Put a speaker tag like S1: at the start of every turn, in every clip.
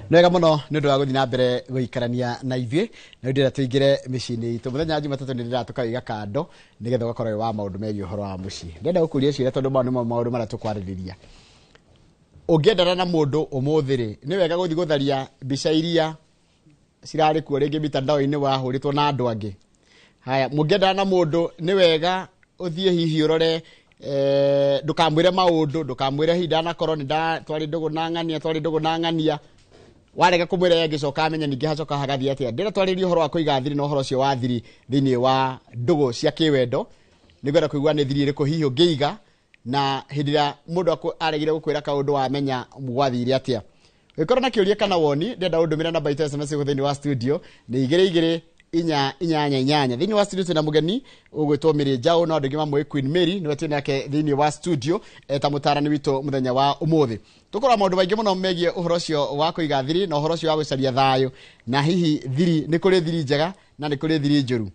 S1: Nĩ wega mũno nĩ ũndũ wa gũthiĩ na mbere gũikarania na ithuĩ, na rĩu ndĩrenda tũingĩre mĩciĩ-inĩ itũ. Mũthenya wa Jumatatũ nĩ ndĩrenda tũkawĩiga kando nĩgetha ũgakorwo wĩ wa maũndũ megiĩ ũhoro wa mũciĩ. Ndĩrenda gũkũria ciũria tondũ maya nĩmo maũndũ marĩa tũkwarĩrĩria. Ũngĩendana na mũndũ ũmũthĩ rĩ, nĩ wega gũthiĩ gũtharia mbica iria cirarĩ kuo rĩngĩ mitandao-inĩ wahũrĩtwo na andũ angĩ? Haya, mũngĩendana na mũndũ nĩ wega ũthiĩ hihi ũrore, ndũkamwĩre maũndũ, ndũkamwĩre hihi ndanakorwo nĩ twarĩ ndũgũ na ng'ania, twarĩ ndũgũ na ng'ania. Warega kũmwĩra ye angĩcoka amenye, ningĩ hacoka hagathiĩ atĩa? Ndĩrenda twarĩrie ũhoro wa kũiga thiri na ũhoro ũcio wa thiri thĩinĩ wa ndũgũ cia kĩwendo. Nĩngwenda kũigua nĩ thiri ĩrĩkũ hihi ũngĩiga, na hĩndĩ ĩrĩa mũndũ aregire gũkwĩra kaũndũ wamenya gwathire atĩa. Ũngĩkorwo na kĩũria kana woni, ndĩrenda ũndũmĩre namba itũ ya SMS gũkũ thĩinĩ wa studio nĩ 22488. Thĩinĩ wa studio twĩna mũgeni ũgwĩtwo Mary Njaũ, no andũ aingĩ mamũĩ Queen Mary, nĩwe twĩ nake thĩinĩ wa studio eta mũtaarani witũ mũthenya wa ũmũthĩ. Tũkũrora maũndũ maingĩ mũno megiĩ ũhoro ũcio wa kũiga thiri na ũhoro ũcio wa gũcaria thayũ, na hihi thiri, nĩ kũrĩ thiri njega na nĩ kũrĩ thiri njũru.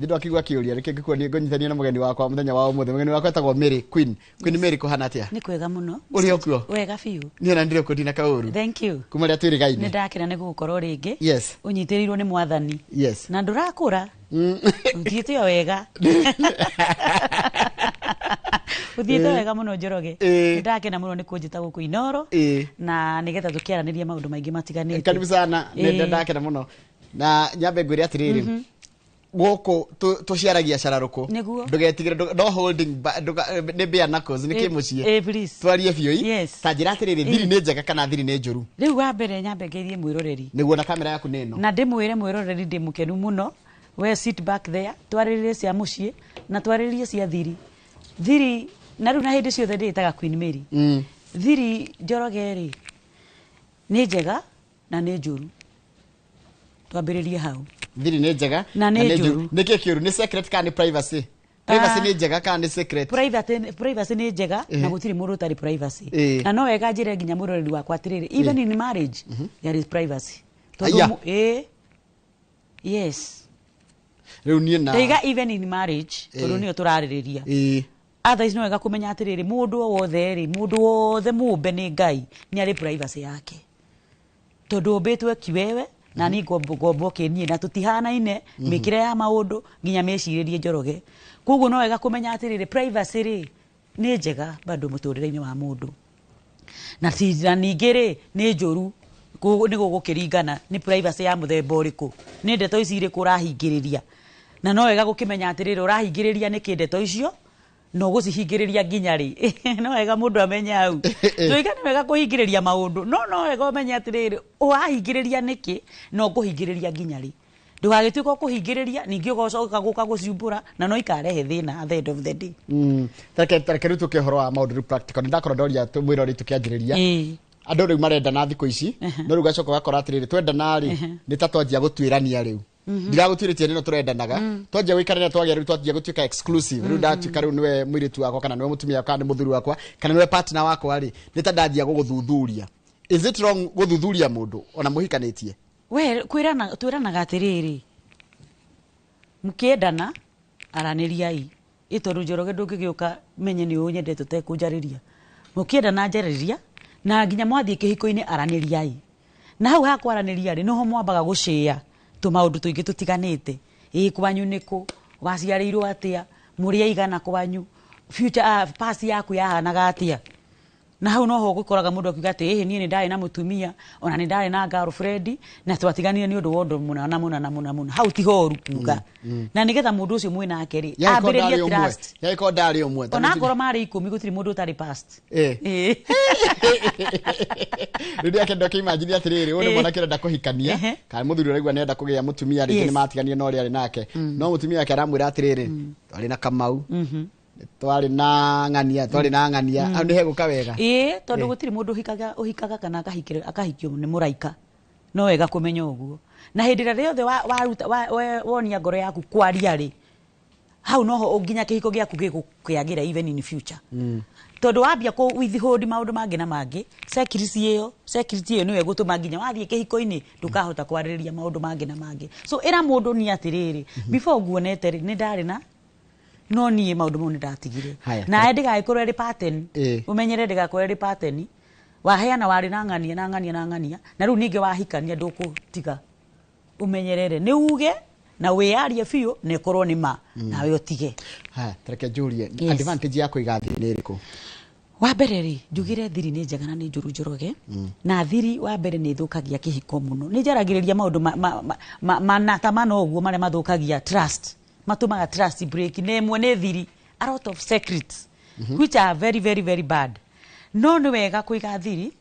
S1: Nĩ ndakigua kĩũria reke ngĩkuonie ngũnyitanie na mũgeni wakwa mũthenya wa ũmũthĩ. Mũgeni wakwa etagwo Mary Queen. Queen Mary, kũhana atĩa?
S2: Nĩ kwega mũno.
S1: Ũrĩ o kuo?
S2: Wega biũ.
S1: Niĩ ona ndĩrĩ kuo, ndina kaũru.
S2: Thank you.
S1: Kuma rĩrĩa twĩrĩgaine.
S2: Nĩ ndakena nĩ gũgũkorwo rĩngĩ.
S1: Yes.
S2: Ũnyitĩrĩirwo nĩ Mwathani.
S1: Yes.
S2: Na ndũrakũra. Ũthiĩte o wega. Ũthiĩte wega mũno, Njoroge. Nĩ ndakena mũno nĩ kũnjĩta gũkũ Inoro. Na nĩgetha tũkĩaranĩria maũndũ maingĩ matiganĩte.
S1: Karibu sana, nĩ ndakena mũno. Na nyambe ngwĩre atĩrĩrĩ, gũkũ tũciaragia cararũkũ.
S2: Nĩguo.
S1: Ndũgetigĩre, no holding nĩ bare knuckles, nĩ kĩmũciĩ.
S2: Please.
S1: Twarie biũ i.
S2: Yes.
S1: Ta njĩra atĩrĩrĩ, thiri nĩ njega kana thiri nĩ njũru?
S2: Rĩu wa mbere nyambe ngeithie mwĩroreri.
S1: Nĩguo, na kamera yaku nĩ ĩno.
S2: Na ndĩmwĩre mwĩroreri ndĩ mũkenu mũno. We sit back there, twarĩrĩrie cia mũciĩ na twarĩrĩrie cia thiri. Thiri na rĩu na hĩndĩ ciothe ndĩĩtaga Queen Mary. Thiri, Njoroge, rĩ nĩ njega na nĩ njũru. Twambĩrĩrie hau.
S1: Thiri nĩ njega
S2: Na nĩ njũru.
S1: Nĩ kĩ kĩũru? Nĩ secret kana nĩ privacy? Privacy nĩ njega kana nĩ secret?
S2: Privacy nĩ njega na gũtirĩ mũndũ ũtarĩ privacy. Na no wega njĩre nginya mwĩroreri wakwa atĩrĩrĩ, even in marriage there is privacy. Tondũ
S1: Aya.
S2: Yes.
S1: Rĩu niĩ na
S2: Ndaiga even in marriage, tondũ nĩyo tũrarĩrĩria. Otherwise no wega kũmenya atĩrĩrĩ, mũndũ o wothe rĩ, mũndũ wothe mũmbe nĩ Ngai nĩ arĩ privacy yake, tondũ ũmbĩtwe kiwewe na niĩ ngombo kĩniĩ na tũtihanaine mĩkĩre ya maũndũ nginya mĩcirĩrie, Njoroge. Koguo no wega kũmenya atĩrĩrĩ, privacy rĩ nĩ njega bado mũtũrĩre-inĩ wa mũndũ, na ningĩ rĩ nĩ njũru. Nĩ gũgũkĩringana nĩ privacy ya mũthemba ũrĩkũ, nĩ ndeto ici irĩkũ ũrahingĩrĩria. Na no wega gũkĩmenya atĩrĩrĩ, ũrahingĩrĩria nĩkĩ ndeto icio na ũgũcihingĩrĩria nginya rĩ? No wega mũndũ amenye hau. Tuiga nĩ wega kũhingĩrĩria maũndũ, no wega ũmenye atĩrĩrĩ, ũrahingĩrĩria nĩkĩ na ũkũhingĩrĩria nginya rĩ. Ndũgagĩtuĩka ũkũhingĩrĩria ningĩ ũgacoka gũka gũciumbũra, na no ikarehe thĩna at the end of the day.
S1: Tareke rĩu tũke ũhoro wa maũndũ rĩu practical. Nĩ ndakorwo ndoria mwĩrori tũkĩanjĩrĩria. Andũ rĩu marendana thikũ ici, no rĩu gacoka ũgakora atĩrĩrĩ, twendana rĩ, nĩ ta twanjia gũtuĩrania. Rĩu ndiragũtuĩrĩtie nĩno tũrendanaga, twanjia gũikarania, twagĩa rĩu twanjia gũtuĩka exclusive. Rĩu ndatuĩka rĩu nĩwe mũirĩtu wakwa, kana nĩwe mũtumia wakwa, kana nĩ mũthuri wakwa, kana nĩwe partner wakwa rĩ, nĩ ta ndanjia gũgũthuthuria. Is it wrong gũthuthuria mũndũ ona mũhikanĩtie?
S2: We kwĩrana twĩranaga atĩrĩrĩ, mũkĩendana aranĩriai ĩ, tondũ Njoroge ndũngĩgĩũka menye nĩ ũnyendete ũtekũnjarĩria. Mũkĩendana njarĩria, na nginya mwathiĩ kĩhiko-inĩ aranĩriai. Na hau ha kwaranĩria rĩ, nĩho mwambaga gũcĩa tũmaũndũ tũingĩ tũtiganĩte. Ĩ kwanyu nĩkũ, waciarĩirwo atĩa, mũrĩ aigana kwanyu, future, past yaku yahanaga atĩa. Na hau noho ũgĩkoraga mũndũ akiuga atĩ ĩhĩ, niĩ nĩ ndarĩ na mũtumia, ona nĩ ndarĩ na girlfriend, na twatiganire nĩ ũndũ wa ũndũ mũna na mũna na mũna mũna. Hau ti horu kuga, na nĩgetha mũndũ ũcio mwĩ nake rĩ
S1: Yagĩkorwo
S2: ambĩrĩrie
S1: ndarĩ ũmwe.
S2: trust.
S1: Yagĩkorwo ndarĩ ũmwe.
S2: Ona akorwo marĩ 10, gũtirĩ mũndũ ũtarĩ past.
S1: Rĩu ndĩrakenda ũkĩimagine atĩrĩrĩ, ũyũ nĩ mwanake ũrenda kũhikania, kana mũthuri ũraigua nĩenda kũgĩa mũtumia rĩngĩ. Nĩ matiganire na ũrĩa arĩ nake, no mũtumia wake aramwĩra atĩrĩrĩ, twarĩ na Kamau, twarĩ na ng'ania, twarĩ na ng'ania. Hau nĩ hegũka wega?
S2: Ĩĩ, tondũ gũtirĩ mũndũ ũhikaga ũhikaga kana akahikio nĩ mũraika. No wega kũmenya ũguo. Na hĩndĩ ĩrĩa rĩothe waruta wonia ngoro yaku kwaria rĩ, hau noho nginya kĩhiko gĩaku gĩgũkĩagĩra even in future, tondũ wambia kũ withhold maũndũ mangĩ na mangĩ, security ĩyo nĩyo ĩgũtũma nginya wathiĩ kĩhiko-inĩ ndũkahota kwarĩrĩria maũndũ mangĩ na mangĩ. So ĩra mũndũ ni atĩrĩrĩ, before nguonete rĩ, nĩ ndarĩ na no niĩ maũndũ mau nĩ ndatigire.
S1: Haya.
S2: Nawe ndĩgagĩkorwo ĩrĩ pattern. Ũmenyere ndĩgakorwo ĩrĩ pattern. Waheana warĩ na ng'ania na ng'ania na ng'ania, na rĩu ningĩ wahikania ndũkũtiga. Ũmenyerere nĩ uge na wĩyarie biũ na ĩkorwo nĩ ma, nawe ũtige.
S1: Haya, tareke njũrie.
S2: Yes.
S1: Advantage ya kũiga thiri nĩ ĩrĩkũ?
S2: Wa mbere rĩ, njugire thiri nĩ njega na nĩ njũru, Njoroge. Na thiri wa mbere nĩ ĩthũkagia kĩhiko mũno. Nĩ njaragĩrĩria maũndũ mana ta mana ũguo marĩa mathũkagia trust, matũmaga trust break, na ĩmwe nĩ thiri, a lot of secrets which are very very very bad. No nĩ wega kũiga thiri.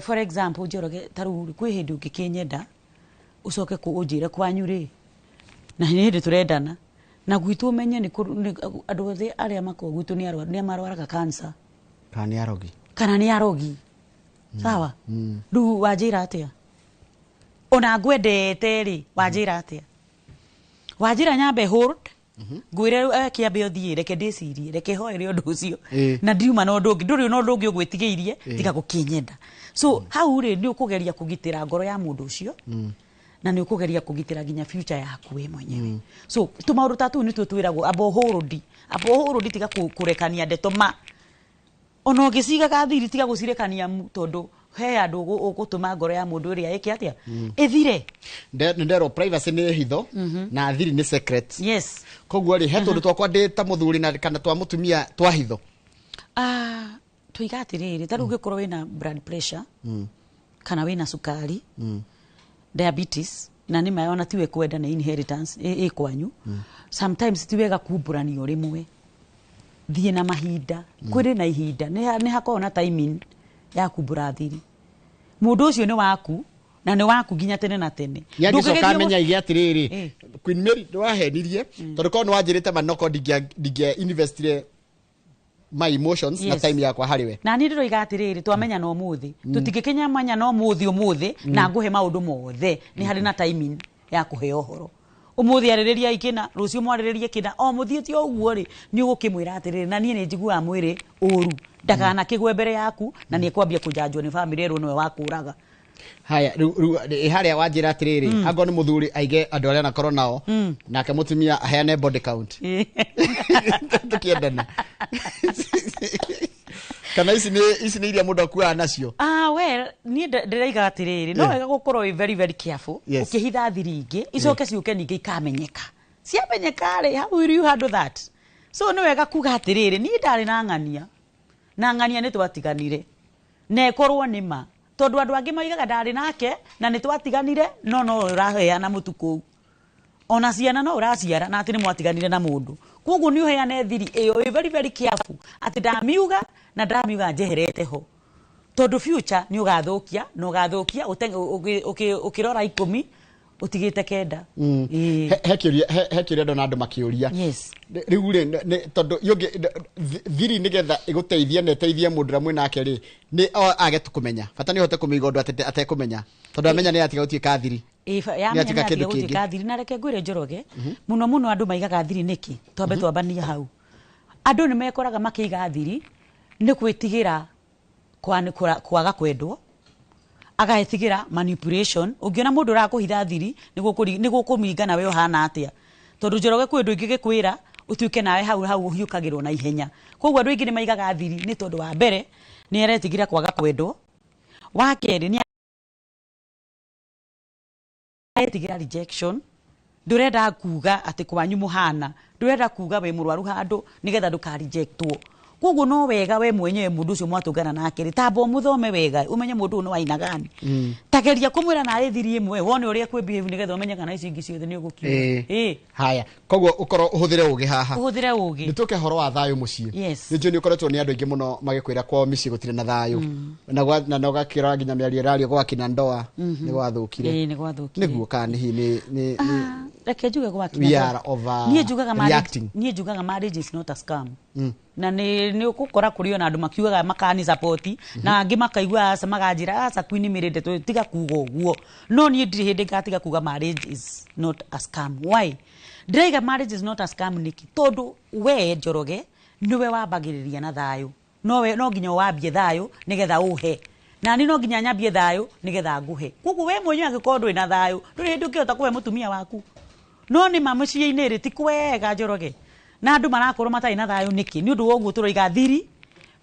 S2: For example, Njoroge, ta rĩu kwĩ hĩndĩ ũngĩkĩnyenda ũcoke ũnjĩre kwanyu rĩ, na nĩ hĩndĩ tũrendana na gwitũ, ũmenye nĩ andũ othe arĩa makoragwo gwitũ nĩ marwaraga cancer.
S1: Kana nĩ arogi.
S2: Kana nĩ arogi, sawa. Rĩu wanjĩra atĩa? Ona ngwendete rĩ, wanjĩra atĩa? Wanjĩra nyambe hold, ngwĩre kĩambe ũthiĩ, reke ndĩcirie, reke hoere ũndũ ũcio. Na ndiuma na ũndũ ũngĩ, ndũrĩ na ũndũ ũngĩ ũgwĩtigĩirie tiga gũkĩnyenda. So hau rĩ, nĩ ũkũgeria kũgitĩra ngoro ya mũndũ ũcio na nĩ ũkũgeria kũgitĩra nginya future yaku we mwenyewe. So tũmaũndũ ta tũu nĩtuo twĩragwo amba ũhũrũndi, amba ũhũrũndi, tiga kũrekania ndeto ma ona ũgĩcigaga thiri, tiga gũcirekania tondũ he andũ ũgũtũma ngoro ya mũndũ ĩrĩa ĩke atĩa, ĩthire.
S1: Nĩ nderwo privacy nĩ hitho na thiri nĩ secret.
S2: Yes.
S1: Koguo rĩ, he tũndũ twakwa ndĩ ta mũthuri na kana twa mũtumia twa hitho?
S2: Ah, tuiga atĩrĩrĩ, ta rĩu ũngĩkorwo wĩna blood pressure kana wĩna cukari, diabetes, na nĩ ma ona tiwe kwenda, nĩ inheritance ĩ kwanyu, sometimes ti wega kumbũranio rĩmwe. Thiĩ na mahinda, kwĩrĩ na ihinda, nĩ hakoragwo na timing ya kumbũra thiri. Mũndũ ũcio nĩ waku na nĩ waku nginya tene na tene.
S1: Nĩ angĩcoka
S2: Ndũngĩgeria
S1: amenya aige atĩrĩrĩ, "Queen Mary, nĩ wahenirie, tondũ korwo nĩ wanjĩrĩte ma noko ndingĩa investire my emotions na time yakwa harĩ we."
S2: Na niĩ ndĩroiga atĩrĩrĩ, twamenyana ũmũthĩ, tũtingĩkĩnyamanyana ũmũthĩ ũmũthĩ na ngũhe maũndũ mothe. Nĩ harĩ na timing ya kũheo ũhoro. Ũmũthĩ arĩrĩriai kĩna, rũciũ mwarĩrĩrie kĩna, o mũthiĩte o ũguo rĩ, nĩ ũgũkĩmwĩra atĩrĩrĩ, na niĩ nĩ njiguaga mwĩrĩ ũru, ndakanakĩgwe mbere yaku na nĩ ekwambia kũnjanjwo nĩ bamĩrĩ ĩrwo nĩwe wakũraga.
S1: Haya, rĩu ĩ harĩa wanjĩra atĩrĩrĩ, angorwo nĩ mũthuri aige andũ arĩa anakorwo nao, nake mũtumia aheane body count tũkĩendana, kana ici nĩ iria mũndũ akuaga nacio?
S2: Ah, well, niĩ ndĩraiga atĩrĩrĩ, no wega gũkorwo wĩ very very careful ũkĩhitha thiri ingĩ icoke ciũke ningĩ ikamenyeka. Ciamenyeka rĩ, how will you handle that? So nĩ wega kuga atĩrĩrĩ, niĩ ndarĩ na ng'ania na ng'ania, nĩ twatiganire, na ĩkorwo nĩ ma, tondũ andũ angĩ moigaga ndarĩ nake na nĩ twatiganire, no ũraheana mũtu kũu, ona ciana no ũraciara na atĩ nĩ mwatiganire na mũndũ. Koguo nĩ ũheane thiri ĩyo wĩ very very careful atĩ ndamiuga na ndamiuga njeherete ho, tondũ future nĩ ũgathũkia na ũgathũkia ũkĩrora 10 ũtigĩte 9. Ĩĩ.
S1: He kĩũria ndona andũ makĩũria. Rĩu rĩ, tondũ yũngĩ thiri nĩgetha ĩgũteithie na ĩteithie mũndũ ũrĩa mwĩ nake rĩ, nĩ age tu kũmenya, bata nĩ ũhote kũmĩiga ũndũ atekũmenya, tondũ amenya nĩ yatiga gũtuĩka thiri.
S2: Yamenya
S1: Nĩatuĩka
S2: nĩ
S1: kĩndũ
S2: atiga gũtuĩka
S1: kĩngĩ.
S2: thiri. Na reke ngwĩre, Njoroge, mũno mũno andũ maigaga thiri nĩkĩ? Twambe twambanie hau. Andũ nĩ mekoraga makĩiga thiri nĩ gwĩtigĩra kwaga kwendwo, agaĩtigĩra manipulation. Ũngĩona mũndũ ũrakũhitha thiri, nĩ gũkũringana we ũhana atĩa, tondũ Njoroge, kwĩ ũndũ ingĩgĩkwĩra ũtuĩke nawe hau hau ũhiũkagĩrwo na ihenya. Koguo andũ aingĩ nĩ maigaga thiri nĩ tondũ wa mbere nĩ aretigĩra kwaga kwendwo, wa kerĩ nĩ aretigĩra rejection. Ndũrenda kuga atĩ kwanyu mũhana, ndũrenda kuga wĩ mũrwaru handũ nĩgetha ndũka rejectwo. Koguo no wega we mwenyewe, mũndũ ũcio mwatũngana nake rĩ, tamba ũmũthome wega, ũmenye mũndũ ũyũ nĩ waina gani. Tageria kũmwĩra naĩ thiri ĩmwe, wone ũrĩa kwĩ behave, nĩgetha ũmenye kana ici ingĩ ciothe nĩ ũgũkiuga.
S1: Haya, koguo ũkorwo ũhũthĩre ũgĩ haha.
S2: Ũhũthĩre ũgĩ.
S1: Nĩ tũke horo wa thayũ mũciĩ.
S2: Yes.
S1: Nĩ njũĩ nĩ ũkoretwo nĩ andũ aingĩ mũno magĩkwĩra kwao mĩciĩ gũtirĩ na thayũ, na ũgakĩrora nginya mĩario ĩrario gwakina ndoa nĩ gwathũkire.
S2: Ĩĩ, nĩ gwathũkire.
S1: Nĩguo kana nĩ hihi nĩ
S2: Ah, reke njuge gwakina
S1: We are over
S2: niĩ njugaga marriage
S1: reacting.
S2: Niĩ njugaga marriage is not a scam. Na nĩ ũgũkora kũrĩ ona andũ makiugaga makani support, na angĩ makaigua aca, maganjĩra aca, Queen Mary, ndeto tiga kuga ũguo. No niĩ ndirĩ hĩndĩ ngatiga kuga marriage is not a scam. Why ndĩraiga marriage is not a scam? Nĩkĩ? Tondũ we Njoroge nĩwe wambagĩrĩria na thayũ. No no nginya wambie thayũ nĩgetha ũhe, na niĩ no nginya nyambie thayũ nĩgetha ngũhe. Koguo we mwenyewe angĩkorwo ndũrĩ na thayũ, ndũrĩ hĩndĩ ũngĩhota kũhe mũtumia waku. No nĩ ma mũciĩ-inĩ rĩ, ti kwega, Njoroge, na andũ marakorwo matarĩ na thayũ nĩkĩ? Nĩ ũndũ wa ũguo tũroiga thiri,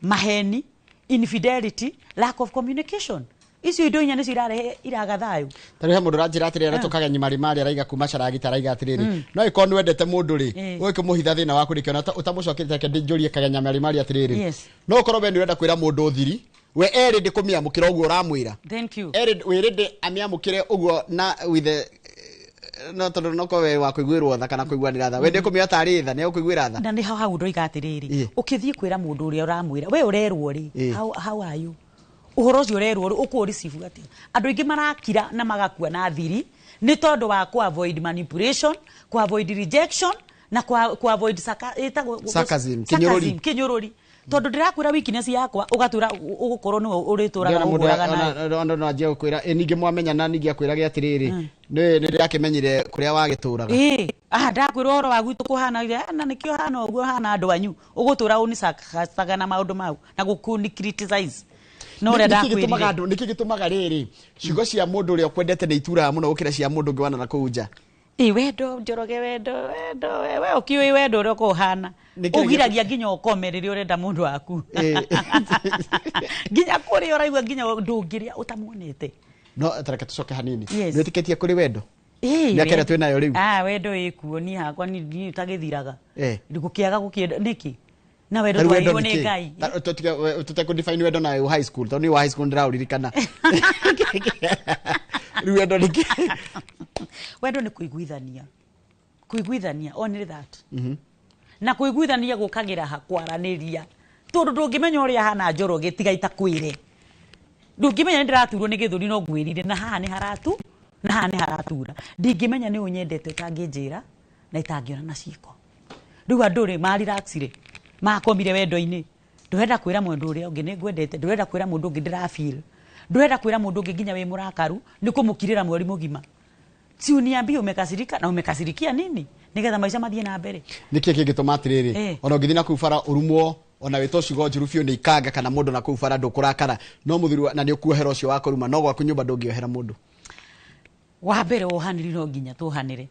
S2: maheni. Infidelity, lack of communication. Icio indo inya nĩcio irarehe iraga thayũ.
S1: Tarä he må ndå ranjä ra atä rä aretwo kagenyi marä marä araiga kuma caragita araiga atä rä rä no ĩkorwo nĩ wendete mũndũ rĩ, ũgĩkĩmũhitha thĩna waku nĩkĩo na ũtamũcokerete. Reke njũrie kagenya marĩ marĩ atĩrĩrĩ, no ũkorwo we nĩ ũrenda kwĩra mũndũ thiri, we erĩ ndĩ kũmĩamũkĩra ũguo ũramwĩra.
S2: Thank you.
S1: Erĩ wĩrĩ ndĩ amĩamũkĩre ũguo na with the no tondũ no korwo we wa kũiguĩrwo tha kana kũiguanĩra tha, we ndĩ kũmĩoya tarĩ tha, nĩ egũkũiguĩra tha.
S2: Na nĩ hau ndoiga atĩrĩrĩ, ũkĩthiĩ kwĩra mũndũ ũrĩa ũramwĩra, we ũrerwo rĩ, how are you? Ũhoro ũcio ũrerwo rĩ, ũkũ receive atĩa? Andũ aingĩ marakira na magakua na thiri nĩ tondũ wa ku avoid manipulation, ku avoid rejection na ku avoid ĩtagwo
S1: Sarcasm, kĩnyũrũri.
S2: Sarcasm, kĩnyũrũri, tondũ ndĩrakwĩra weakness yakwa, ũgatwĩra ũgũkorwo nĩwe ũrĩtũraga
S1: Ndĩrona mũndũ
S2: ũhũraga nayo.
S1: ona no anjie gũkwĩra ĩ ningĩ mwamenyana ningĩ akwĩrage atĩrĩrĩ, nĩ ndĩrakĩmenyire kũrĩa wagĩtũraga.
S2: Ĩĩ, ndakwĩra ũhoro wa gwitũ kũhana na nĩkĩo hana ũguo hana andũ anyu, ũgũtũra ũnicaga na maũndũ mau na gũkũni criticize no ũrĩa
S1: Nĩkĩ gĩtũmaga
S2: ndakwĩrire.
S1: andũ, nĩkĩ gĩtũmaga rĩrĩ ciugo cia mũndũ ũrĩa ũkwendete nĩ ituraga mũno gũkĩra cia mũndũ ũngĩ wana na kũu nja?
S2: Ĩ wendo, Njoroge, wendo, wendo, we ũkĩũĩ wendo ũrĩa ũkoragwo ũhana.
S1: Nĩkĩo
S2: Ũgiragia nginya ũkome rĩrĩa ũrenda mũndũ waku, nginya kũrĩa ũraigua nginya ndũngĩrĩa ũtamuonete.
S1: No tareke tũcoke hanini.
S2: Yes.
S1: Nĩ wĩtĩkĩtie kũrĩ wendo?
S2: Ĩĩ,
S1: Mĩaka ĩrĩa twĩnayo rĩu?
S2: Ah, wendo ĩkuo, niĩ hakwa niĩ ũtagĩthiraga. Gũkĩaga gũkĩenda nĩkĩ na wendo
S1: Tarĩu wendo
S2: twaheirwo
S1: nĩ
S2: nĩ
S1: kĩ?
S2: Ngai.
S1: Tũtekũ define wendo na high school, tondũ niĩ wa high school ndĩraũririkana. Rĩu wendo nĩ kĩ?
S2: Wendo nĩ kũiguithania, kũiguithania, only that. Na kũiguithania gũkagĩra ha kwaranĩria, tondũ ndũngĩmenya ũrĩa hana, Njoroge, tiga itakwĩre. Ndũngĩmenya nĩ ndĩraturwo nĩ gĩthũri no ngwĩrire na haha nĩ haratu na haha nĩ haratura. Ndingĩmenya nĩ ũnyendete ũtangĩnjĩra na itangĩona na ciĩko. Rĩu andũ rĩ marelaxire, makomire wendo-inĩ. Ndũrenda kwĩra mũndũ ũrĩa ũngĩ nĩ ngwendete, ndũrenda kwĩra mũndũ ũngĩ ndĩra feel, ndũrenda kwĩra mũndũ ũngĩ nginya wĩ mũrakaru nĩ kũmũkirĩra mweri mũgima. Si uniambie umekasirika na umekasirikia nini, nigetha maica mathiĩ na mbere.
S1: Nĩkĩ kĩngĩtũma atĩrĩrĩ, ona ũngĩthiĩ na kũu bara ũrumwo, ona wĩtwo ciugo njũru biũ nĩ ikanga kana mũndũ na kũu bara, ndũkũrakara, no mũthuri na nĩ ũkuohera ũcio wa kũruma, no gwaku nyũmba ndũngĩohera mũndũ?
S2: Wa mbere, wohanĩri no nginya tũhanĩre,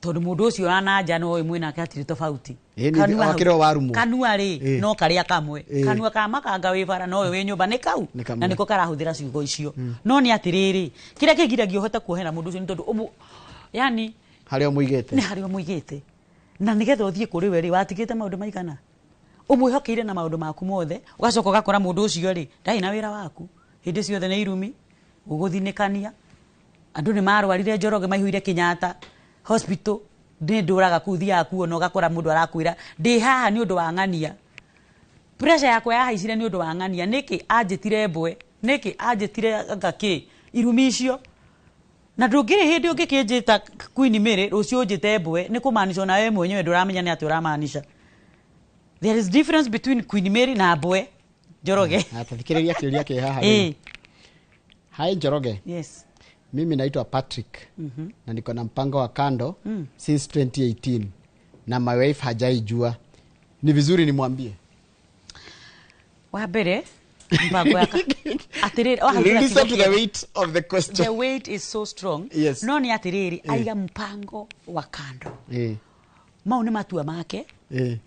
S2: tondũ mũndũ ũcio wa nanja no ũyũ mwĩnake hatirĩ tofauti.
S1: Ĩ, ningĩ wakĩrĩ o warumwo.
S2: Kanua rĩ, no karĩa kamwe. Kanua ka makanga wĩ bara no ũyũ wĩ nyũmba nĩ kau.
S1: Nĩ kamwe.
S2: Na nĩko karahũthĩra ciugo icio. No nĩ atĩrĩrĩ, kĩrĩa kĩgiragia ũhote kuohera mũndũ ũcio nĩ tondũ yani
S1: harĩa ũmũigĩte.
S2: Nĩ harĩa ũmũigĩte, na nĩgetha ũthiĩ kũrĩ we rĩ, watigĩte maũndũ maigana ũmwĩhokeire na maũndũ maku mothe, ũgacoka ũgakora mũndũ ũcio rĩ ndarĩ na wĩra waku, hĩndĩ ciothe nĩ irumi gũgũthinĩkania. Andũ nĩ marwarire, Njoroge, maihũire Kenyatta Hospital. Nĩ ndũraga kũu, thiaga kuona, ũgakora mũndũ arakwĩra, "Ndĩ haha nĩ ũndũ wa ng'ania, pressure yakwa yahaicire nĩ ũndũ wa ng'ania, nĩkĩ anjĩtire mbwe, nĩkĩ anjĩtire anga kĩ." Irumi icio, na ndũngĩrĩ hĩndĩ ũngĩkĩnjĩta Queen Mary, rũciũ ũnjĩte mbwe, nĩ kũmaanisha ona we mwenyewe ndũramenya nĩ atĩ ũramaanisha. There is difference between Queen Mary na mbwe, Njoroge.
S1: Na tathikĩrĩria kĩũria kĩ haha rĩu. Hi Njoroge.
S2: Yes.
S1: Mimi naitwa Patrick na niko na mpango wa kando since 2018 na my wife hajaijua. Ni vizuri nimwambie?
S2: Wa mbere, mpango ya atĩrĩrĩ, wahũthĩra
S1: Listen to
S2: kiugo
S1: the weight of the question.
S2: The weight is so strong. No nĩ atĩrĩrĩ, aiga mpango wa kando, mau nĩ matua make.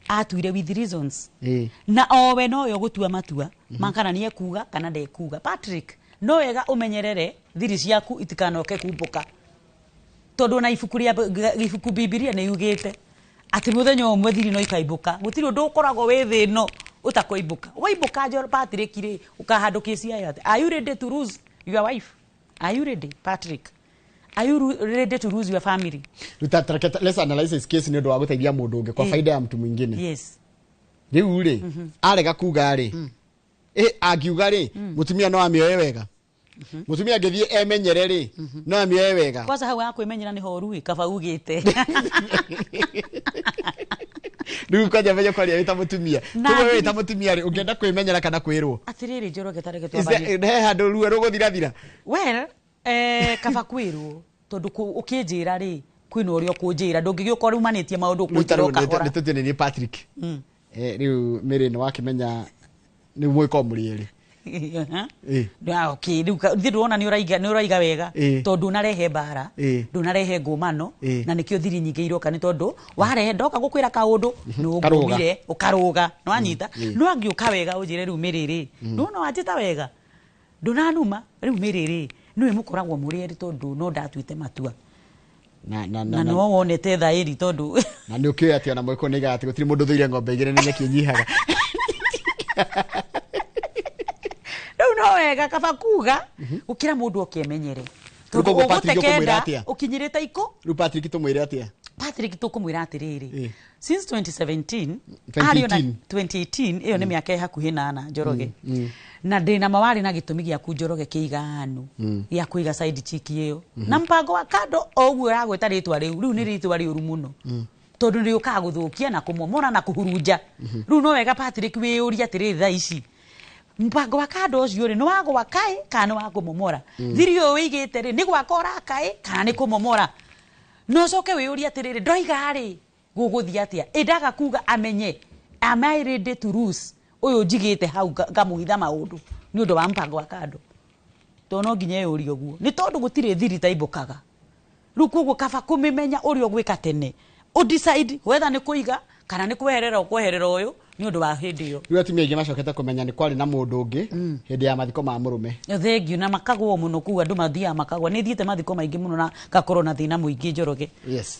S2: Atuire with reasons. Na owe nowe ũgũtua matua ma kana nĩ ekuga kana ndekuga. Patrick, no wega ũmenyerere thiri ciaku itikanoke kumbũka, tondũ ona ibuku rĩa ibuku Bibilia nĩ yugĩte atĩ mũthenya ũmwe thiri no ikaimbũka. Gũtirĩ ũndũ ũkoragwo wĩ thĩ ĩno ũtakoimbũka. Waimbũka, Patrick rĩ, ũkahandũ kĩciayo atĩ, are you ready to lose your wife? Are you ready, Patrick? Are you ready to lose your family?
S1: Let's analyze this case nĩ ũndũ wa gũteithia mũndũ ũngĩ, kwa faida ya mtu mwingine. Rĩu rĩ, arega kuga rĩ, ĩ angiuga rĩ, mũtumia no amĩoe wega? Mũtumia angĩthiĩ emenyere rĩ, no amĩoe wega?
S2: Kwanza hau hakwĩmenyera nĩ horu ĩ kaba ugĩte.
S1: Rĩu kwanja menye kwaria wĩ ta mũtumia. Tuge wĩ ta mũtumia rĩ, ũngĩenda kwĩmenyera kana kwĩrwo?
S2: Atĩrĩrĩ, Njoroge, tareke
S1: Is
S2: twambanie.
S1: He handũ ruo rũgũthirathira?
S2: Well, kaba kwĩrwo, tondũ ũkĩnjĩra rĩ, kwĩna ũrĩa ũkũnjĩra, ndũngĩgĩũka ũrumanĩtie maũndũ ũkũnjĩra o kahora.
S1: Nĩ tũtue nĩ niĩ Patrick. Rĩu Mary nĩ wakĩmenya nĩ mũĩkorwo mũrĩ erĩ.
S2: Okay, rĩu ithuĩ ndũrona nĩ ũraiga wega, tondũ ndũnarehe mbara, ndũnarehe ngũmano, na nĩkĩo thiri nyingĩ iroka, nĩ tondũ warehe ndoka gũkwĩra kaũndũ nĩ
S1: Karũga.
S2: ũngũmire ũkarũga, nĩwanyita. No angĩũka wega ũnjĩre, rĩu mĩrĩrĩ, ndũrona wanjĩta wega, ndũnanuma, rĩu mĩrĩrĩ nĩwe mũkoragwo mũrĩ erĩ, tondũ no ndatuĩte matua
S1: na
S2: na nĩwe wonete thaĩri tondũ
S1: Na nĩ ũkĩũĩ atĩ ona mũgĩkũyũ nĩ aigaga atĩ gũtirĩ mũndũ ũthũire ng'ombe igĩrĩ, nĩ nyeki ĩnyihaga.
S2: Rĩu no wega kaba kuga gũkĩra mũndũ oke emenyere.
S1: Rĩu
S2: Tondũ
S1: koguo Patrick
S2: ũgũte
S1: ũkũmwĩra
S2: kenda
S1: atĩa?
S2: ũkinyĩrĩte ikũ.
S1: Rĩu Patrick tũmwĩre atĩa?
S2: Patrick tũkũmwĩra atĩrĩrĩ, since 2017
S1: 2018.
S2: arĩ ona 2018, ĩyo nĩ mĩaka ĩ hakuhĩ nana, Njoroge, na ndĩna ma warĩ na gĩtũmi gĩaku, Njoroge, kĩiganu gĩa kũiga side chick ĩyo na mpango wa kando o ũguo ũragwĩta rĩtwa rĩu. Rĩu nĩ rĩtwa rĩũru mũno, tondũ nĩ rĩũkaga gũthũkia na kũmomora na kũhurunja. Rĩu no wega, Patrick, wĩyũrie atĩrĩrĩ, thaa ici mpango wa kando ũcio rĩ, nĩ wa gwaka ĩ kana nĩ wa kũmomora? Thiri ũyũ wĩigĩte rĩ, nĩ gwaka ũraka ĩ kana nĩ kũmomora? No ũcoke wĩyũrie atĩrĩrĩ, ndoiga rĩ, gũgũthiĩ atĩa? Ĩ ndaga kuga amenye, am I ready to lose ũyũ njigĩte hau ngamũhitha maũndũ nĩ ũndũ wa mpango wa kando? Tondũ no nginya eyũrie ũguo, nĩ tondũ gũtirĩ thiri taimbũkaga. Rĩu koguo kaba kũmĩmenya ũrĩa ũgwĩka tene, ũdecide whether nĩ kũiga kana nĩ kweherera ũkweherera ũyũ nĩ ũndũ wa hĩndĩ ĩyo.
S1: Rĩu atumia aingĩ macokete kũmenya nĩ kwarĩ na mũndũ ũngĩ hĩndĩ ya mathiko ma mũrũme.
S2: Thengiũ, na makagwo mũno kũu, andũ mathiaga makagwa. Nĩ thiĩte mathiko maingĩ mũno na ngakorwo na thĩna mũingĩ, Njoroge,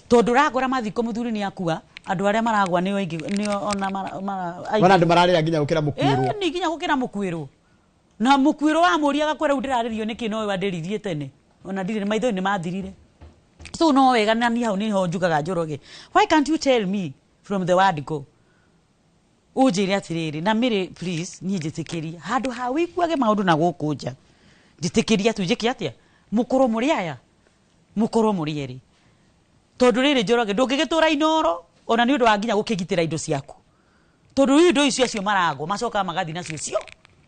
S2: tondũ ũragora mathiko mũthuri nĩ akua, andũ arĩa maragwa nĩo aingĩ, nĩo ona aingĩ.
S1: Ona andũ mararĩra nginya gũkĩra mũkuĩrwo.
S2: Nĩ nginya gũkĩra mũkuĩrwo, na mũkuĩrwo wamũria agakwĩra, rĩu ndĩrarĩrio nĩkĩ? No wandĩririe tene, ona ndirĩ maitho nĩ mathirire. So no wega, na niĩ hau nĩho njugaga, Njoroge, why can't you tell me from the word go? Ũnjĩre atĩrĩrĩ, na mĩrĩ, please, niĩ njĩtĩkĩria handũ ha wĩiguage maũndũ na gũkũ nja, njĩtĩkĩria tu njĩke atĩa, mũkorwo mũrĩ aya, mũkorwo mũrĩ erĩ, tondũ rĩrĩ, Njoroge, ndũngĩgĩtũra inoro ona nĩ ũndũ wa nginya gũkĩgitĩra indo ciaku, tondũ rĩu indo icio acio maragwo macokaga magathiĩ nacio cio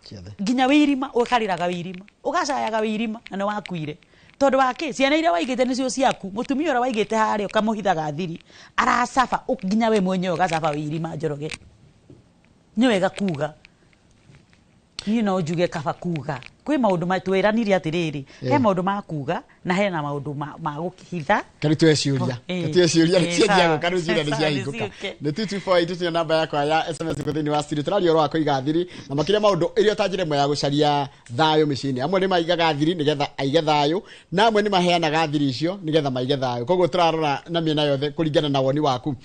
S1: ciothe.
S2: Nginya wĩirima ũkarĩraga, wĩirima ũgacayaga, wĩirima na nĩ wakuire, tondũ wa kĩ? Ciana iria waigĩte nĩcio ciaku, mũtumia ũrĩa waigĩte harĩa ũkamũhithaga thiri aracaba, nginya we mwenyewe ũgacaba wĩirima. Njoroge, nĩ wega kuga. Niĩ no njuge kaba kuga. Kwĩ maũndũ twĩranire atĩrĩrĩ, he maũndũ ma kuga na hena maũndũ ma gũkĩhitha.
S1: Kariu tuoe ciũria. Tuoe ciũria nĩ cianjia gũka rĩu, ciũria nĩ
S2: Sawa,
S1: ciahingũka.
S2: nĩciũke.
S1: Nĩ 22482 nĩyo namba yakwa ya SMS kũ thĩinĩ wa studio. Tũraria ũhoro wa kũiga thiri na makĩria maũndũ ĩrĩa ta njĩra ĩmwe ya gũcaria thayũ mĩciĩ-inĩ. Amwe nĩ maigaga thiri nĩgetha aige thayũ, na amwe nĩ maheanaga thiri icio nĩgetha maige thayũ. Koguo tũrarora na mĩena yothe kũringana na woni waku.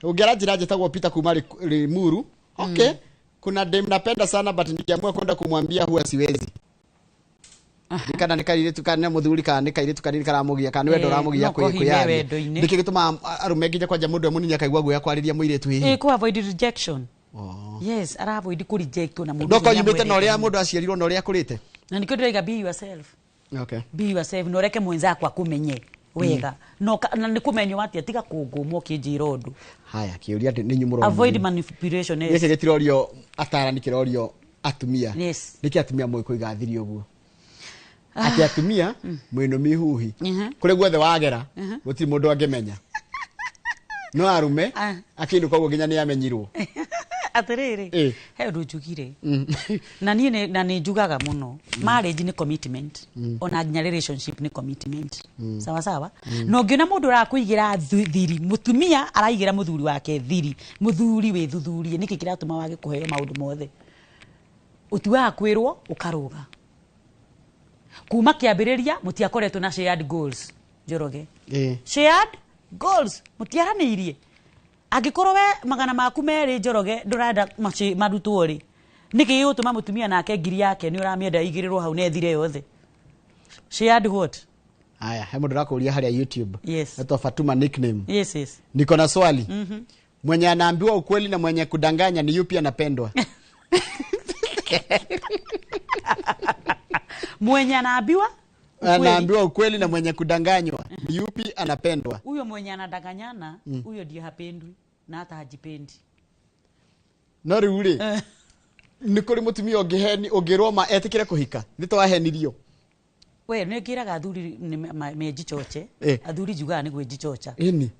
S1: Ũngĩara njĩra, njĩtagwo Peter kuma Limuru. Okay, kuna dem napenda sana, but nikiamua kwenda kumwambia huwa siwezi. Nĩ kana nĩ kairĩtu kana nĩ mũthuri kana nĩ kairĩtu kanini karamũgia kana nĩ wendo
S2: Eh,
S1: ũramũgia
S2: no kohi nĩ
S1: kwĩyaria.
S2: wendo-inĩ.
S1: Nĩkĩ gĩtũmaga arũme nginya kwanja mũndũ e mũnini akaigua guoya kwarĩria mũirĩtu hihi?
S2: Ĩ, kũ avoid rejection. Yes, ara avoid kũ reject na mũndũ
S1: No
S2: ũcio
S1: koyumĩte na ũrĩa
S2: nĩamwendete.
S1: mũndũ aciarirwo na ũrĩa akũrĩte.
S2: Na nĩkĩo ndĩraiga, be yourself.
S1: Okay.
S2: Be yourself na ũreke mwenzako akũmenye wega. No na nĩ kũmenywo atĩa? Tiga kũngũmwo ũkĩnjĩra ũndũ.
S1: Haya, kĩũria nĩ inyuĩ mũroria.
S2: Avoid manipulation, yes.
S1: Gĩkĩ gĩtirorio atarani, kĩrorio atumia.
S2: Yes.
S1: Nĩkĩ atumia mũĩ kũiga thiri ũguo, atĩ atumia mwĩnũ mihuhi, kũrĩa guothe wagera gũtirĩ mũndũ angĩmenya, no arume akĩinũka ũguo nginya nĩ amenyirwo?
S2: Atĩrĩrĩ, he ũndũ njugire, na niĩ na nĩ njugaga mũno, marriage nĩ commitment, ona nginya relationship nĩ commitment, sawa sawa. Na ũngĩona mũndũ ũrakũigĩra thiri, mũtumia araigĩra mũthuri wake thiri, mũthuri wĩthuthurie nĩkĩ kĩratũma wage kũheo maũndũ mothe. Ũtuaga kwĩrwo ũkarũga kuma kĩambĩrĩria, mũtiakoretwo na shared goals, Njoroge. Shared goals mũtiaranĩirie. Angĩkorwo we magana maku merĩ, Njoroge, ndũrenda marutwo rĩ, nĩkĩ gĩgũtũma mũtumia nake ngiri yake nĩ ũramĩenda ĩigĩrĩrwo hau na ĩthire yothe? Shared what?
S1: Haya, he mũndũ ũrakũria harĩa YouTube.
S2: Yes.
S1: Naitwa Fatuma nickname.
S2: Yes.
S1: Niko na swali. Mwenye anaambiwa ukweli na mwenye kudanganya, ni yupi anapendwa?
S2: Mwenye anaambiwa ukweli.
S1: Anaambiwa ukweli na mwenye kudanganywa, ni yupi anapendwa?
S2: Huyo mwenye anadanganyana, huyo ndio hapendwi na hata hajipendi.
S1: No rĩu rĩ, nĩ kũrĩ mũtumia ũngĩheni ũngĩrwo ma etĩkĩre kũhika nĩ to ahenirio?
S2: We nä ngä raga athuri nĩ menjichoche. Athuri njugaga nä gwĩnjichocha.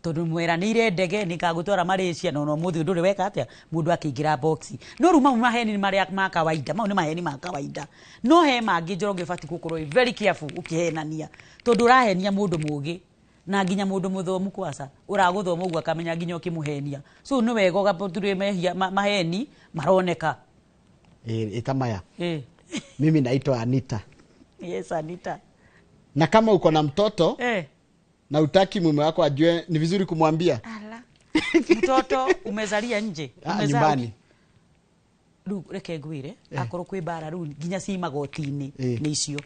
S2: Tondũ mweranĩire ndege nĩ ngagũtwara Malaysia, no no mũthĩ ndũrĩ weka atĩa mũndũ akĩingĩra box. No rĩu mau maheni nĩ marĩa ma kawaida, mau nĩ maheni ma kawaida, no he mangĩ, Njoroge, ũbatiĩ gũkorwo wĩ very careful ũkĩhenania, tondũ ũrahenia mũndũ mũgĩ na nginya mũndũ mũthomu, kwaca ũragũthoma ũguo akamenya nginya ũkĩmũhenia. So nĩ wega ũgatũrĩ mehia maheni maroneka.
S1: Ĩta maya. Mimi naitwa Anita.
S2: Yes, Anita.
S1: Na kama uko na mtoto na utaki mume wako ajue, ni vizuri kumwambia?
S2: Ala. Mtoto umezalia nje?
S1: Ah,
S2: Umezaa
S1: nyumbani.
S2: Rĩu reke ngwĩre, akorwo kwĩ mbara rĩu nginya ci magoti-inĩ nĩ icio.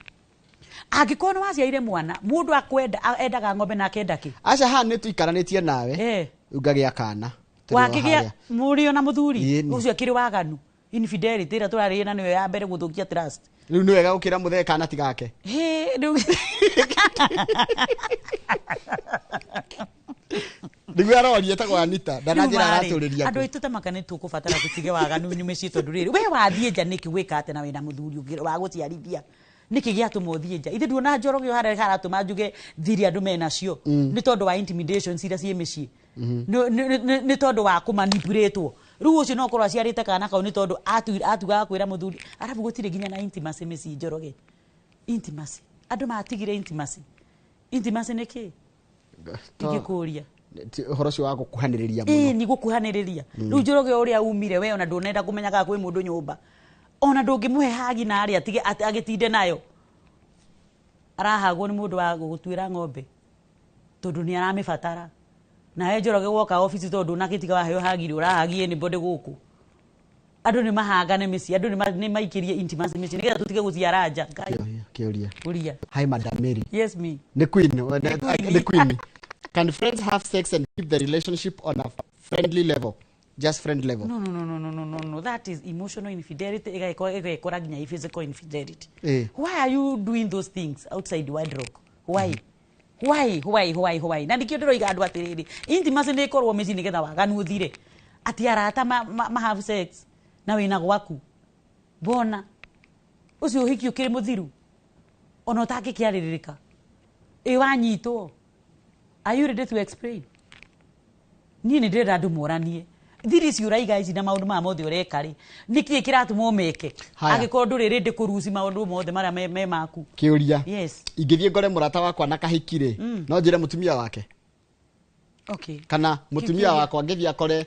S2: Angĩkorwo nĩ waciarire mwana, mũndũ akwenda endaga ng'ombe na akenda kĩ?
S1: Aca, haha nĩ tũikaranĩtie nawe. Rĩu ngagĩa kana. Tũrĩ o
S2: Wakĩgĩa
S1: harĩa.
S2: mũrĩo na mũthuri?
S1: Ĩni.
S2: Ũcio akĩrĩ waganu, infidelity ĩrĩa tũrarĩria na nĩyo ya mbere gũthũkia trust.
S1: Rĩu nĩ wega gũkĩra mũthee kana ti gake?
S2: Hĩ, rĩu
S1: Nĩguo aroria, etagwo Anita, ndananjĩra.
S2: Rĩu marĩ,
S1: Aratũrĩria
S2: andũ
S1: kũ.
S2: Aitũ tamaka nĩ tũkũbatara tũtige waganu mĩciĩ, tondũ rĩrĩ, we wathiĩ nja nĩkĩ? Gwĩka atĩa na wĩna mũthuri ũngĩ wa gũciarithia? Nĩkĩ gĩatũma ũthiĩ nja? Ithe nduona Njoroge harĩa haratũma njuge thiri andũ menacio nĩ tondũ wa intimidations iria ciĩ mĩciĩ. Nĩ tondũ wa kũmanipulatwo. Rĩu ũcio no ũkorwo aciarĩte kana kau nĩ tondũ atugaga kwĩra mũthuri, arabu gũtirĩ nginya na intimacy mĩciĩ. Njoroge, intimacy, andũ matigire intimacy. Intimacy nĩ kĩ? Ingĩkũria.
S1: Ũhoro ũcio wa gũkuhanĩrĩria
S2: Ĩĩ.
S1: mũno.
S2: Nĩ gũkuhanĩrĩria. Rĩu Njoroge, ũrĩa umire we, ona ndũnenda kũmenya kana kwĩ mũndũ nyũmba, ona ndũngĩmũhe hagi na arĩa atige agĩtinde nayo arahagwo nĩ mũndũ wa gũgũtuĩra ng'ombe tondũ nĩ aramĩbatara. Nawe Njoroge woka obici, tondũ ndũnagĩtiga waheo hagi rĩ, ũrahagi anybody gũkũ. Andũ nĩ mahangane mĩciĩ, andũ nĩ maikĩrie intimacy mĩciĩ nĩgetha tũtige gũciara nja. Ngai.
S1: Kĩũria.
S2: Ũria.
S1: Hi, Madam Mary.
S2: Yes, me.
S1: Nĩ queen.
S2: Queen.
S1: Nĩ queen. Can friends have sex and keep the relationship on a friendly level, just friend level?
S2: No, no, no, no, no, no, no, no. That is emotional infidelity. Igekora nginya physical infidelity. Why are you doing those things outside wedlock? Why? Why? Why? Why? Why? Na nikio ndĩroiga andũ atĩrĩrĩ, intimacy nĩ ĩkorwo mĩciĩ nĩgetha waganu ũthire. Atĩ arata ma have sex na wĩna gwaku. Mbona? Ũcio ũhiki ũkĩrĩ mũthiru. Ona ũtangĩkĩarĩrĩrĩka. Ĩ wanyitwo. Are you ready to explain? Niĩ nĩ ndĩrenda andũ moranie thiri ici ũraiga ici na maũndũ maya mothe ũreka rĩ, nĩkĩ kĩratũma ũmeke?
S1: Haya.
S2: Angĩkorwo ndũrĩ rĩndĩ kũruci maũndũ mothe marĩa me maku.
S1: Kĩũria.
S2: Yes.
S1: Ingĩthiĩ ngore mũrata wakwa na kahiki rĩ, no njĩre mũtumia wake?
S2: Okay.
S1: Kana mũtumia
S2: kĩũria-
S1: wakwa ngĩthiĩ akore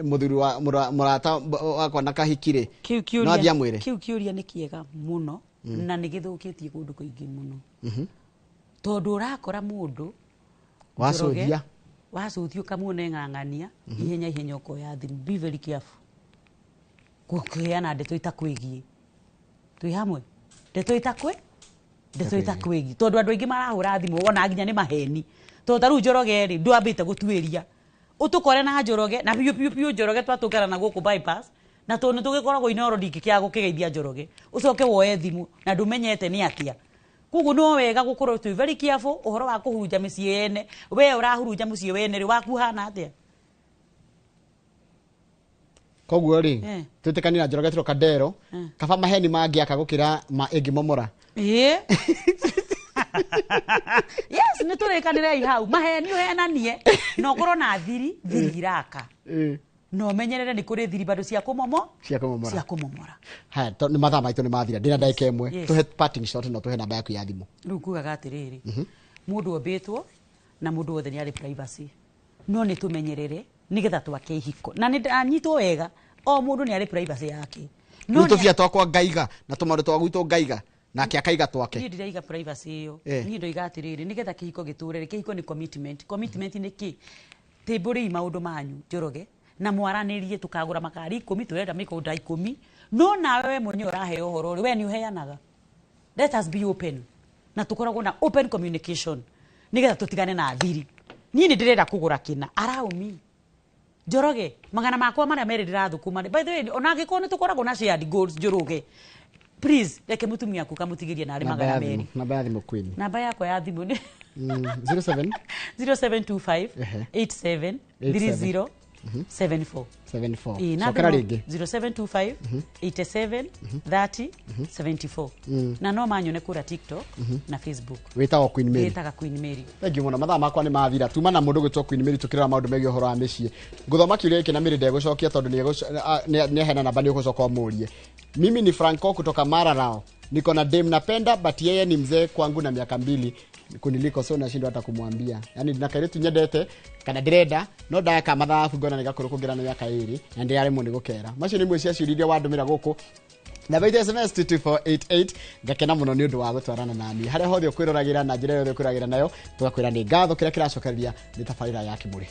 S1: mũthuri wa mũrata wakwa na kahiki rĩ,
S2: Kĩu
S1: no
S2: kĩũria
S1: athiĩ amwĩre?
S2: Kĩu kĩũria nĩ kĩega mũno na nĩ gĩthũkĩtie kũndũ kũingĩ mũno, tondũ ũrakora mũndũ
S1: Wacũthia.
S2: Njoroge, wacũthia ũkamuona ng'ang'ania ihenya ihenya, ũkoya thimũ. Be very careful kũheana ndeto itakwĩgiĩ. Twĩ hamwe? Ndeto itakwĩgiĩ, tondũ andũ aingĩ marahũra thimũ ona nginya nĩ maheni, tondũ ta rĩu Njoroge rĩ, ndwambĩte gũtuĩria ũtũkore na Njoroge na biũ biũ biũ. Njoroge twatũngana na gũkũ bypass, na tondũ nĩ tũgĩkoragwo Inoro, ndingĩkĩaga gũkĩgeithia Njoroge, ũcoke woe thimũ na ndũmenyete nĩ atĩa. Koguo no wega gũkorwo twĩ very careful ũhoro wa kũhurunja mĩciĩ yene. We ũrahurunja mũciĩ wene rĩ, waku hana atĩa?
S1: Koguo rĩ, twĩtĩkanie na Njoroge Trocadero, kaba maheni mangĩaka gũkĩra ma ĩngĩmomora.
S2: Ĩĩ, yes, nĩ tũrĩkanĩrei hau. Maheni ũhenanie na ũkorwo na thiri, thiri iraka, na ũmenyerere nĩ kũrĩ thiri bado cia kũmomo
S1: Cia kũmomora.
S2: Cia kũmomora.
S1: Haya, nĩ mathaa maitũ nĩ mathira, ndĩna ndagĩka 1. Tũhe parting shot na tũhe namba yaku ya thimũ.
S2: Rĩu ngugaga atĩrĩrĩ, mũndũ ombĩtwo na mũndũ wothe nĩ arĩ privacy, no nĩ tũmenyerere nĩgetha twake ihiko na nĩ ndanyitwo wega. O mũndũ nĩ arĩ privacy yake, no
S1: Rĩu
S2: nĩ-
S1: tũbia twakwa ngaiga na tũmaũndũ twa gwitũ ngaiga, nake akaiga twake.
S2: Niĩ ndiraiga privacy ĩyo. Niĩ ndoiga atĩrĩrĩ, nĩgetha kĩhiko gĩtũre rĩ, kĩhiko nĩ commitment. Commitment nĩ kĩ? Tĩmbũrĩi maũndũ manyu, Njoroge, na mwaranĩrie. Tũkagũra makari 10, tũrenda mĩgũnda 10, no nawe we mwenyewe ũraheo ũhoro rĩ, we nĩ ũheanaga. Let us be open na tũkoragwo na open communication nĩgetha tũtigane na thiri. Niĩ nĩ ndĩrenda kũgũra kĩna, allow me. Njoroge, magana makwa marĩa merĩ ndĩrathũkũma. By the way, ona angĩkorwo nĩ tũkoragwo na shared goals, Njoroge, please reke mũtumia waku kamũtigĩrie narĩ
S1: Namba
S2: magana
S1: ya thimũ.
S2: merĩ.
S1: Namba ya thimũ, queen.
S2: Namba yakwa ya thimũ nĩ
S1: 07
S2: 0725
S1: Ehe.
S2: 87 30. 74.
S1: 74.
S2: Ĩĩ, namba
S1: Cokera
S2: ĩno
S1: rĩngĩ.
S2: 0725 87 30 74, na no manyone kũrĩa TikTok na Facebook.
S1: Wĩtagwo Queen Mary?
S2: Wĩtaga Queen Mary.
S1: Thank you mũno, mathaa makwa nĩ mathira. Tuma na mũndũ gwĩtwo Queen Mary tũkĩrora maũndũ megiĩ ũhoro wa mĩciĩ. Ngũthoma kĩũria gĩkĩ na Mary ndegũcokia tondũ nĩahena namba nĩ ũgũcoka ũmũrie. Mimi ni Franco kutoka Mararao, niko na dem napenda, but yeye ni mzee kwangu na miaka 2 kuniliko, so nashindwa hata kumwambia. Yani ndina kairitu nyendete kana ndĩrenda, no ndaka mathabu ngona nĩ gakũrũ kũngĩra na mĩaka 2 na ndĩraremwo nĩ gũkera. Macio nĩ imwe cia ciũria iria wandũmĩra gũkũ namba itũ SMS 22488. Ngakena mũno nĩ ũndũ wa gũtwarana nani harĩa hothe ũkwĩroragĩra na njĩra yothe ũkwĩroragĩra nayo. Tũgakwĩra nĩ ngatho. Kĩrĩa kĩracokereria nĩ tabarĩra ya Kĩmũrĩ.